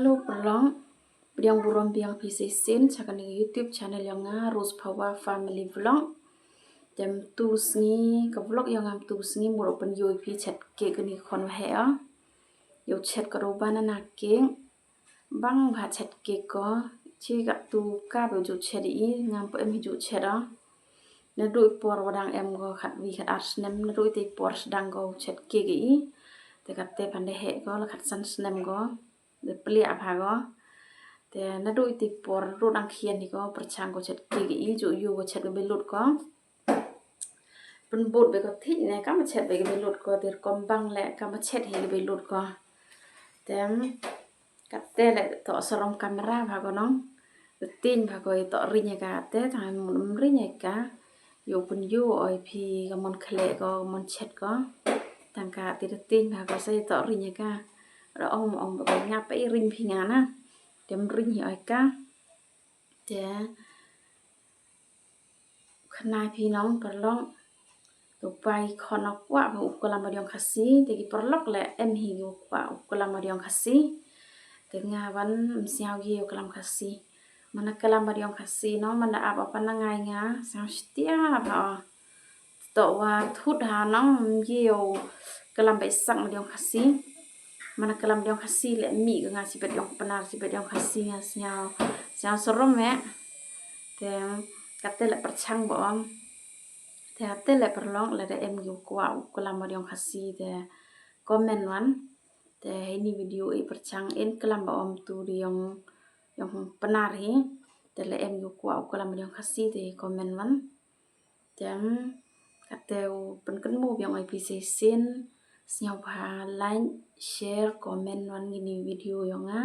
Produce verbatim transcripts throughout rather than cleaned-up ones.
Hello paralok, pdiang burom biang phi shisien sha kane ka YouTube channel yong nga, Rose Phawa Family Vlog. Te mynta ka sngi ka vlog yong nga mynta ka sngi mut u pynïoh ïa phi chet cake kane ka khon waheh o. Ïoh chet ka dough banana cake. Bang bha chet cake ko. Chi katto ka ba ju chet i, ngam pu em hi ju chet o. Naduh i por wa dang em ko khatwi khatar snem, naduh i te i por sdang ko chet cake i. Te katte phan da heh ko la khatsan snem ko. Da plie bha ko. Te naduh i te i por ruh dang khian hi ko pyrchang ko chet cake i, ju ïoh ko chet ka belut ko. Pynbud bha ko thik ne, kam chet bha ka belut ko, te rukom bang leh kam chet hi ka belut ko. Te katte leh to sarom kamera bha ko nong. Te tieng bha ko ïa to ring ïa ka te, tang mut ym ring ïa ka. Ïoh pynïoh oi phi ka mon khleh ko, ka mon chet ko. Tang ka te tieng bha ko sa ïa to ring ïa ka. Ra ong ong bha ko nga pa i ring phi nga na. Te ym ring hi oi ka. Te khnai phi nong paralok. To pai khon u kwah bha u klam madiong Khasi, te ki paralok leh em hi u kwah u klam madiong Khasi. Te nga wan ym sngewgi u klam Khasi. Mana klam madiong Khasi nong, mana ap apa na ngai nga, sngewstia bha o. To wa thut ha nong, ym ye u klam ba i sak madiong Khasi. Mana klam madiong Khasi leh mih ka nga shibit yong Pnar, shibit yong Khasi nga sngew, sngew sarom eh. Te katte leh pyrchang bha o. Te katte leh paralok lada em ki u kwah u klam madiong Khasi te comment wan. Te heini video i pyrchang in klam bha o mynta de yong, yong Pnar hi. Te lada em ki u kwah u klam madiong Khasi te comment wan. Te katte u pynkynmaw biang oi phi shisien, sngewbha like, share, comment wan kine video yong nga.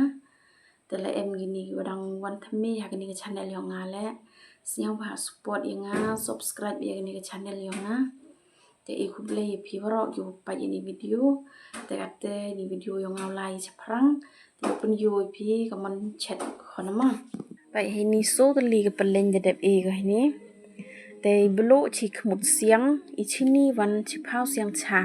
Te lada em kine ki wa dang wan thymmai ha kane ka channel yong nga leh, sngewbha support ïa nga, subscribe ïa kane ka channel yong nga. Te i khublei ïa phi waroh ki wa peit ïa kine video. Te katte kine video yong nga u lai shaphrang. Te u pynïoh ïa phi ka mon chet khon ma. Peit heini so tylli ka pylleng da dep e ka heini. Te i bluh chi khmut siang, i chini wan chi phaw siang cha.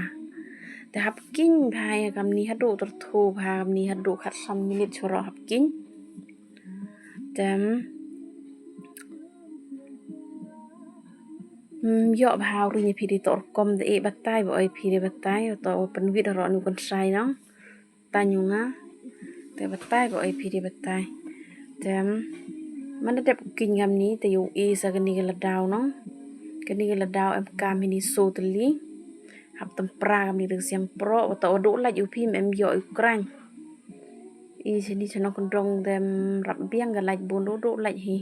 Te hap kynja bha ïa kamni haduh tyrthu bha kamni haduh khatsan minit choro hap kynja. Te ym ïoh bha u ring ïa phi de to rukom te i batai bha oi phi de batai to pynwit ro nu kan sai nong. Tang ïa nga. Te batai ko oi phi de batai. Te mana dep kynja kamni te ïoh i sa kane ka ladaw nong. Kane ka ladaw em kam heini so tylli. Hap tympra kamni da ka siang proh, wa to wa duh lait u phi em ïoh u kran. I sini chano kyndong te em rap biang ka lait bun duh duh lait hi.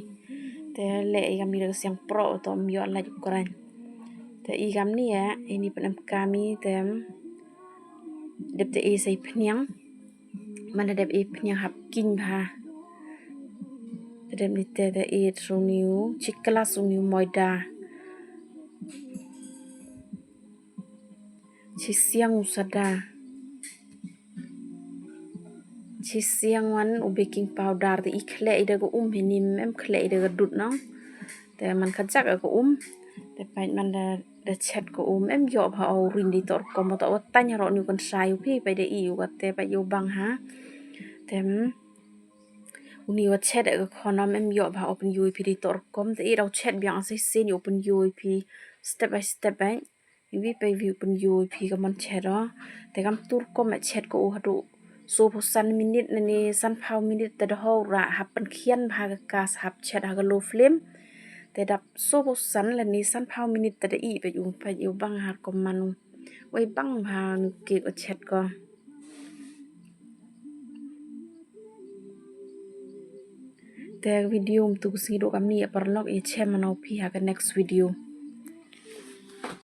Te leh i kamni da ka siang proh, wa to em ïoh lait u kran. Te i kamni ïa, ini pyn em kam i te em. Dep te i sa i phniang. Mana dep i phniang hap kynja bha. Te dep ni te te i suniu, chi klas suniu moida. Chi siang u sada. Chi siang wan u baking powder te i khleh i da ka um heini em khleh i da ka dud nong. Te man ka jak ka um. Te pait man da da chet ka um em ïoh bha u ring de to rukom to wa tang ro nu kan sai u phi pait da i u katte pait ïoh bang ha. Te em uni wa chet ka khon em ïoh bha u pynïoh ïa phi de to rukom te i da u chet biang a shisien ïoh pynïoh ïa phi step by step eh. Wi peit wi u pynïoh ïa phi ka mon chet o. Te kam tu rukom eh chet ka u haduh so phaw san minit lane san phaw minit te da hau ra hap pynkhian bha ka kas hap chet ha ka low flame. Te dap so phaw san lane san phaw minit te da i peit u peit u bang ha rukom man u. Wei bang bha nu cake u chet ko. Te video mynta ka sngi duh kamni ïa paralok, ïa chem mano phi ha ka next video.